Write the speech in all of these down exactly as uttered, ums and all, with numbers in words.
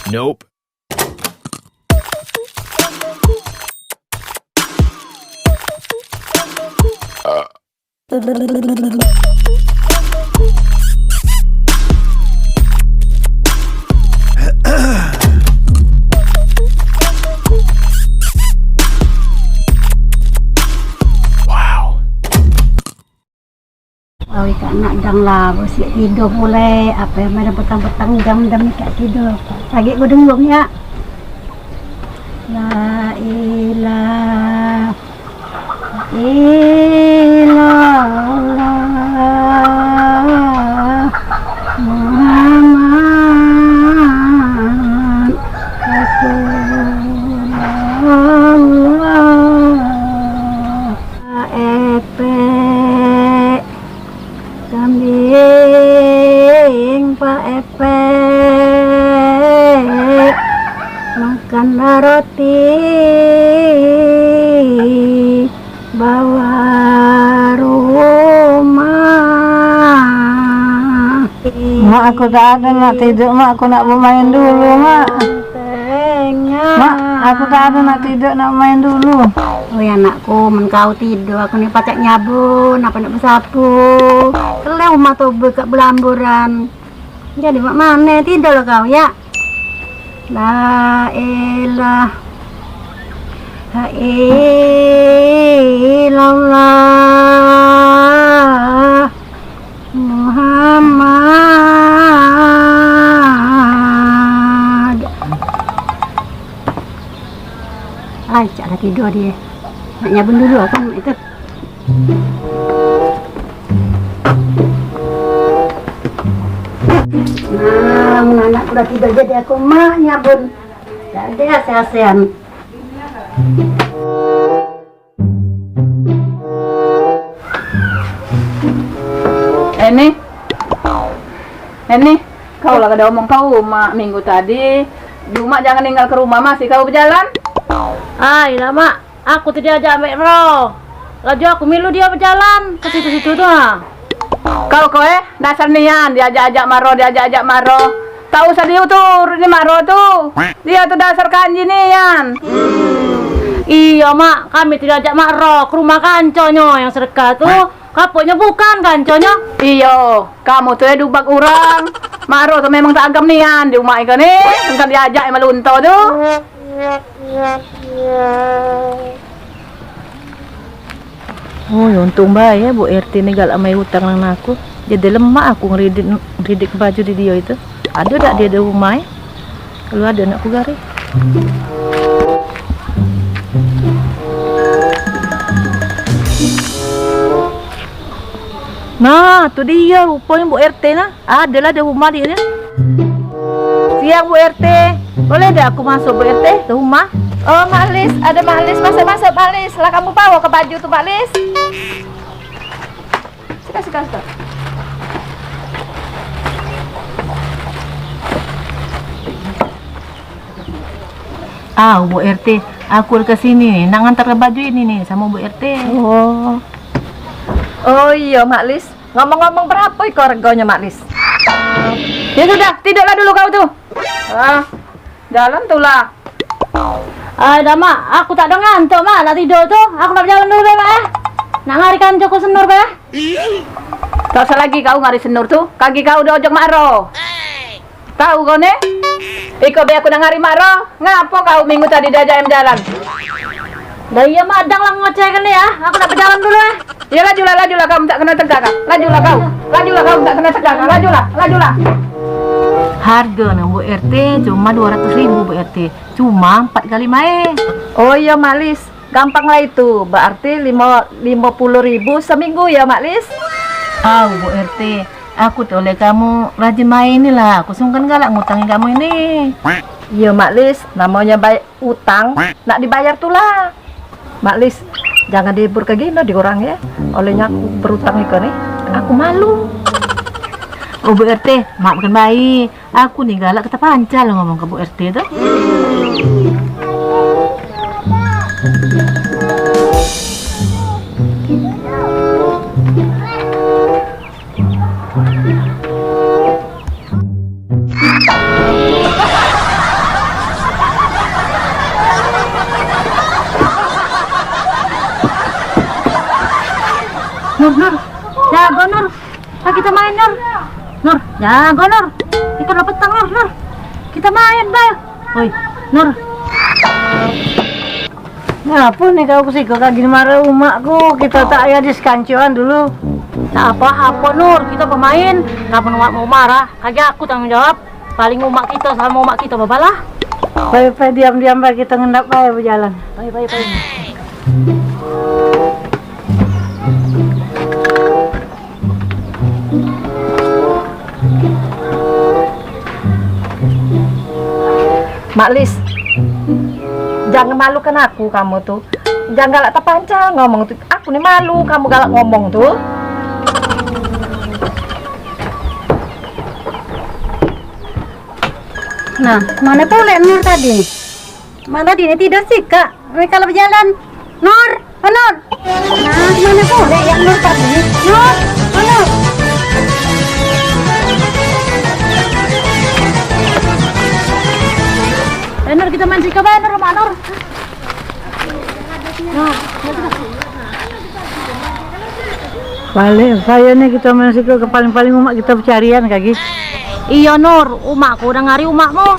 Nope. Awi kak nak dang lah, bosik tidur pule. Ape yang main petang-petang jam dem ikak tidur. Sagek ku dengung ya. La ilaha illallah Muhammad Rasulullah. Epek kambing, Pak Epek, makan roti bawa rumah. Mak, aku tak ada nak tidur, Mak. Aku nak bermain dulu, Mak. Mak, aku tak ada nak tidur, nak main dulu. Oi anakku, men kau tidur, aku ni pacak nyabun, ape nak besapu. Keleh rumah tobe kak belamburan. Jadi mak mane, tidurlah kau ya. La ilaha illallah Muhammad. Ai, cak dah tidur dia. Nak nyabun dulu aku itu. Nah, mun anak ku dah tidur jadi aku mak nyabun. Jadi ase-asean. Eni, Eni, kau lah kada omong kau mak minggu tadi. Di umak jangan ninggal ke rumah, masih kau bejalan. Ai lah mak, aku tu diajak ambek Ro. Laju aku milu dia bejalan ke situ-situ tu ha. Kau ko eh, dasar nian diajak-ajak Maro, diajak-ajak Maro. Tak usah diutur ni Maro tu. Dia tu dasar kanji nian. Iyo mak, kami tu diajak Mak Ro ke rumah kanconyo yang sedekah tu. Kapoknyo bukan kanconyo. Iyo, kamu tu eh dubak urang. Mak Ro tu memang tak agam nian di umak iko ni. Engkau diajak yang melunto tu. Oi, untung bae ya, Bu R T ni galak mai utang nang aku. Jadi lemak aku ngeridik, ngeridik baju di dio itu. Ado dak dio di rumah eh? Kalu ado nak ku gari. Nah, tu dio ruponyo Bu R T nah. Adalah di rumah dio ni. Siang, Bu R T. Boleh dak aku masuk, Bu R T, ke rumah? Oh, Mak Lis, ada Mak Lis. Masuk, masuk, Mak Lis. Lah kamu bawa ke baju tu, Mak Lis. Sudah, sudah, sudah. Ah, Bu R T, aku ke sini ni nak ngantar ke baju ini ni sama Bu R T. Oh. Oh iyo, Mak Lis. Ngomong-ngomong, berapo iko regonyo, Mak Lis? Ya sudah, tidurlah dulu kau tu. Ah, jalan tulah. Ai dah, Mak, aku tak ada ngantuk, Mak, nak tidur tu. Aku nak berjalan dulu be, Mak, eh. Nak ngari kancoku Senur be. Tak usah lagi kau ngari Senur tu. Kagi kau dio ojok Mak Ro. Tau kau ne? Iko be aku nak ngari Mak Ro. Ngapo kau minggu tadi diajak yang bejalan? Dah iyo, Mak, dang lah ngoceh kene ya. Aku nak bejalan dulu eh. Ya lajulah, lajulah kau minta kena tegak kau. Lajulah kau. Lajulah kau minta kena tegak kau. Lajulah, lajulah. Hargo nang Bu R T cuma dua ratus ribu Bu R T. Cuma empat kali main. Oh iyo, Mak Lis. Gampang lah itu, berarti limo, limo puluh ribu seminggu ya, Mak Lis? Au, Bu R T, aku tu oleh kamu rajin main ni lah, aku sungkan galak ngutangi kamu ini. Iyo, Mak Lis, namonyo baik utang, nak dibayar tulah. Mak Lis, jangan dihibur ke gino di orang ya, olehnya aku berutang iko ni, aku malu. Oh, Bu R T, maafkan bae. Aku ni galak ke tepancal ngomong ke Bu R T tu. Nur, Nur, jago, Nur. Ayo kita main, Nur. Nur, jago, Nur. Ikan lo petang, Nur, Nur. Kita main, Bal. Oi, Nur. Ngapo ni kau ke siko kagin marah umakku? Kita tak ya diskancoan dulu. Tak apa-apa, Nur. Kita pemain. Kapan umakmu marah, kagak aku tanggung jawab. Paling umak kita sama umak kita bebalah. Bae, bae, diam-diam bae, kita ngendap bae bejalan. Bae, bae, bae. Mak Lis, jangan malukan aku kamu tu. Jangan galak tepancal ngomong tu. Aku ni malu kamu galak ngomong tu. Nah, mano pulek Nur tadi? Mak tadi ni tidur sikak. Mereka lah bejalan. Nur, oh Nur. Nah, mano pulek yang Nur tadi? Nur, oh Nur. Eh, Nur, kita main sikak bae, Nur, rumah Nur. Balik, saya ni kita main situ ke paling-paling umak kita becarian kaki. Iyo, Nur, umakku udah ngari umakmu.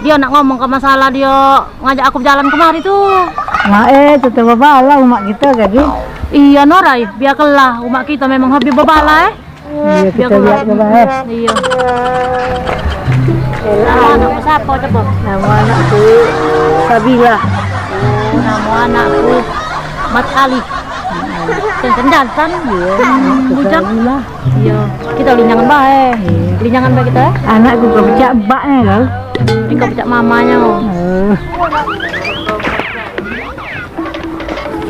Dia nak ngomong ke masalah dia ngajak aku berjalan kemari tu. Mak, eh, tetap balah umak kita kaki. Iyo, Nur, ai, biarkanlah umak kita memang hobi bebalah, eh. Iya, kita lihat coba, eh. Iya. Nama anakmu siapa coba? Nama anakku Sabila. Oh, nama anakku Mat Ali. Jantan-jantan. Iya, hmm, anakku bujang. Sabila. Iya, kita linjangan bae. Iya. Linjangan bae kita, eh. Anakku kau pecak bak, eh, kau. Ini kau pecak mamanya, oh. Oh.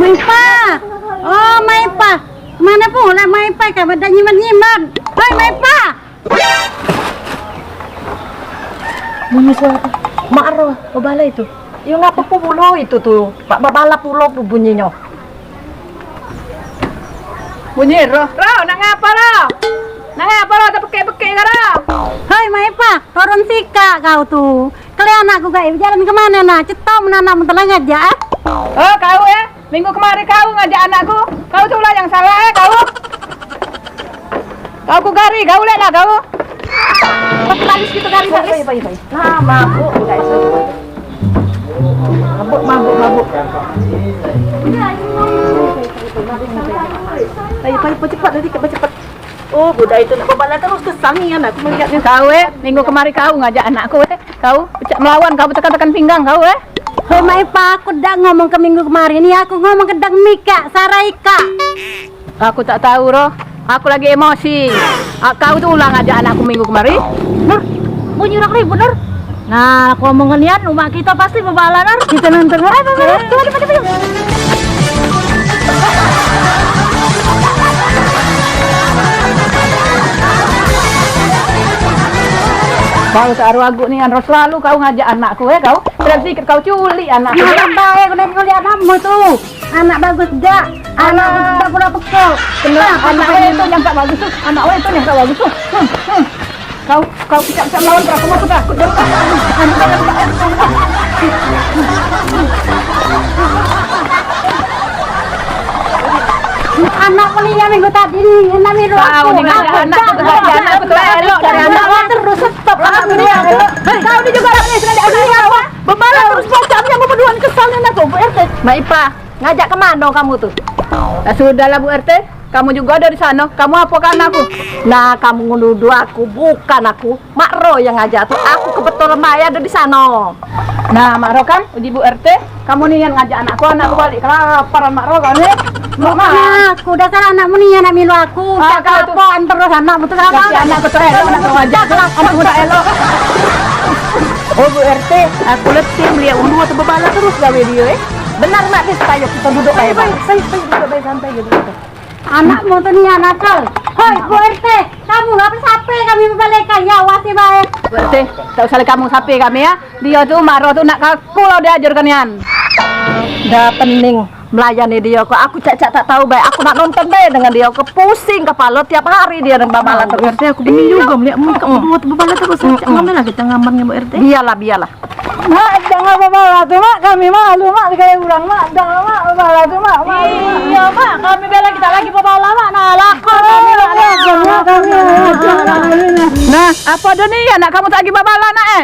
Maipa. Oh, Maipa. Kemana pula Maipa? Kau pada nyimat-nyimat. Hoi, Maipa. Bunyi suara. Mak Roh, bebala itu. Yo, ngapo pulo itu tu? Mak bebala pulo pu bunyinyo. Bunyi Roh. Roh, nak ngapa, Roh? Nak ngapa, Roh? Tepekik-pekik ke, Roh? Hoi, Maipa, turun sikak kau tu. Kelian anakku gai, bejalan kemana, nah? Cetom anakmu telah ngajak, eh? Oh, kau, eh? Minggu kemari kau ngajak anakku, kau tu lah yang salah, eh, kau. Kau ku gari, kau lek lah kau. Pakai baris gitu, gari baris. Baik, baik, baik. Nah, mabuk, guys. Mabuk, mabuk, mabuk. Ayo, ayo, cepat, nanti cepat, cepat. Oh, budak itu nak bebala terus, kesal nian aku melihatnya. Kau, eh, minggu kemari kau ngajak anakku, eh. Kau pecak melawan, kau betekan-tekan pinggang kau, eh. Hoi, Maipa, aku dak ngomong ke minggu kemari ni, aku ngomong ke dang mikak, sarai kak. Aku tak tahu, Roh. Aku lagi emosi. Ah, kau tu ulang aja anakku minggu kemari. Nur, bunyi orang ribut, Nur. Nah, aku omong ke nian, umak kita pasti bebala, Nur. Kita nonton. Ayo, ayo, ayo, ayo, ayo, ayo. Kau tak aru aguk nian, Roh, selalu kau ngajak anakku, eh, kau. Berarti kau culik anakku. Nah, baik, aku nak culik anakmu tu. Anak bagus dak? Anak bagus dak pula pekel. Kenapa anak weh tu yang tak bagus tu? Anak weh tu yang tak bagus tu. Hmm, hmm. Kau, kau picak-picak melawan aku, aku takut. Anak mulia minggu tadi ni, anak milu aku. Kau ni ngajak anak tu, ngajak anak tu elok, cari anak terus, stop lah. Kau ni juga lagi sengaja. Bebala terus pacaknya, aku beduan kesal ni aku, Bu R T. Mak Ipa, ngajak ke mano kamu tu? Lah sudahlah, Bu R T, kamu juga ada di sana. Kamu apa kan aku? Nah, kamu nuduh aku, bukan aku. Mak Ro yang ngajak tu. Aku kebetulan bae ada di sana. Nah, Mak Ro kan, uji Bu R T, kamu ni yang ngajak anakku, anakku balik kelaparan, Mak Ro kan, eh? Mak Ro. Nah, aku dasar anakmu ni anak milu aku. Ah, tak kau tu. Apa, antar terus anakmu tu. Kasih anak betul, elok, anak kau aja. Anak muda elok. Oh, Bu R T, aku letih melihat wong dua tu bebala terus gawe dia, eh. Benar, Mak Tis, ayo kita duduk bae. Baik, baik, baik, duduk bae, santai gitu. Anakmu tu ni anak kau. Hoi, Bu R T, kamu ngapa sape kami bebalekan? Ya, wasi bae. Bu R T, tak usah kamu sape kami ya. Dia tu Mak Ro tu nak kaku lo diajarkan nian. Dah pening. Melayani dia kok, aku cak-cak tak tahu baik, aku nak nonton bae dengan dia kok, pusing kepala tiap hari dia dengan babala terus. Berarti aku bingung juga melihat muka berdua tu bebala terus. Cak ngambil lah kita ngamarnya, Bu R T. Biarlah, biarlah. Mak, jangan bebala tu, Mak, kami malu, Mak, dikali orang, Mak, jangan, Mak, bebala tu, Mak, malu, Mak. Iya, Mak, Kami bela kita lagi bebala, Mak. Nah, lakor kami, Mak. Nah, apo dah ni anak kamu tak lagi bebala, nak, eh?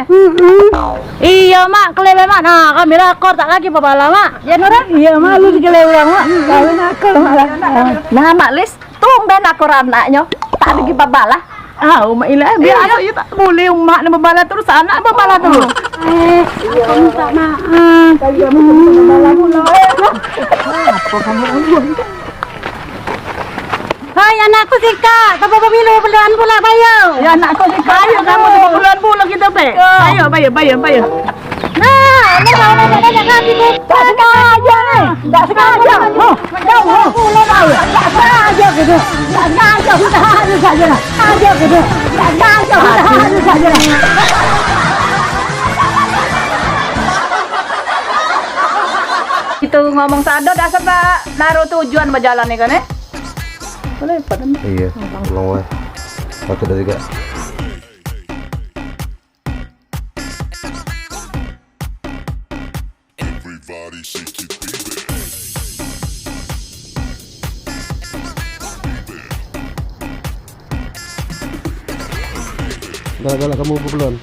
Iyo, Mak, kelele, Mak. Nah, kami lakor tak lagi bebala, Mak. Ya, Nura? Iyo, Mak, lu dikelele orang, Mak. Kami lakor, Mak, lah. Nah, Mak Lis, tumben lakor anaknyo. Tak lagi bebala. Ah, umak ilah, biar anak ye tak boleh umak ni bebala terus, anak bebala terus. Eh, aku minta maaf. Tadi kamu minta bebala pula. Apa kamu buat? Hai, anakku sikak, kamu pemilu beluan pula, bayo. Ya, anakku sikak, ayo kamu tu beluan pula kita, Bek. Bayo, bayo, bayo, bayo. Nah, ini kawan ada ada kaki ku. Tak sengaja ni. Tak sengaja. Huh, jauh, huh. Pulang kau. Tak sengaja gitu. Tak sengaja. Kita harus saja lah. Aja gitu. Tak sengaja. Kita harus saja lah. Itu ngomong sado dah sebab naruh tujuan bejalan ni kan, eh? Boleh, Pak. Iya, long way. Satu dari tiga. Everybody shake it, baby. Galak-galak kamu belum?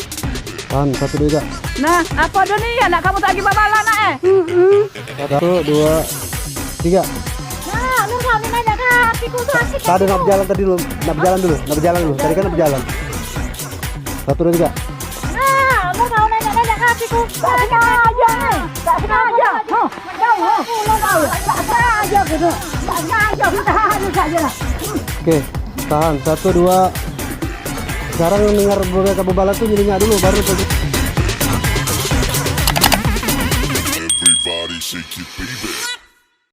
Tahan, satu, dua, tiga. Nah, apa dah ni? Anak kamu tak lagi bebala, nak, eh? Satu, dua, tiga. Nah, lu kau ni nanya ke hatiku tu asik. Tak ada, nak berjalan tadi dulu. Nak berjalan dulu, nak berjalan dulu. Tadi kan nak berjalan. Satu, dua, tiga. Nah, lu kau nanya-nanya ke hatiku. Tak sengaja ni. Tak sengaja. Huh. Jauh, huh. Pulang kau. Tak sengaja gitu. Tak sengaja. Kita harus saja lah. Oke, tahan. Satu, dua. Sekarang dengar mereka bebala tu, nyelinyak dulu, baru. Everybody shake it, baby.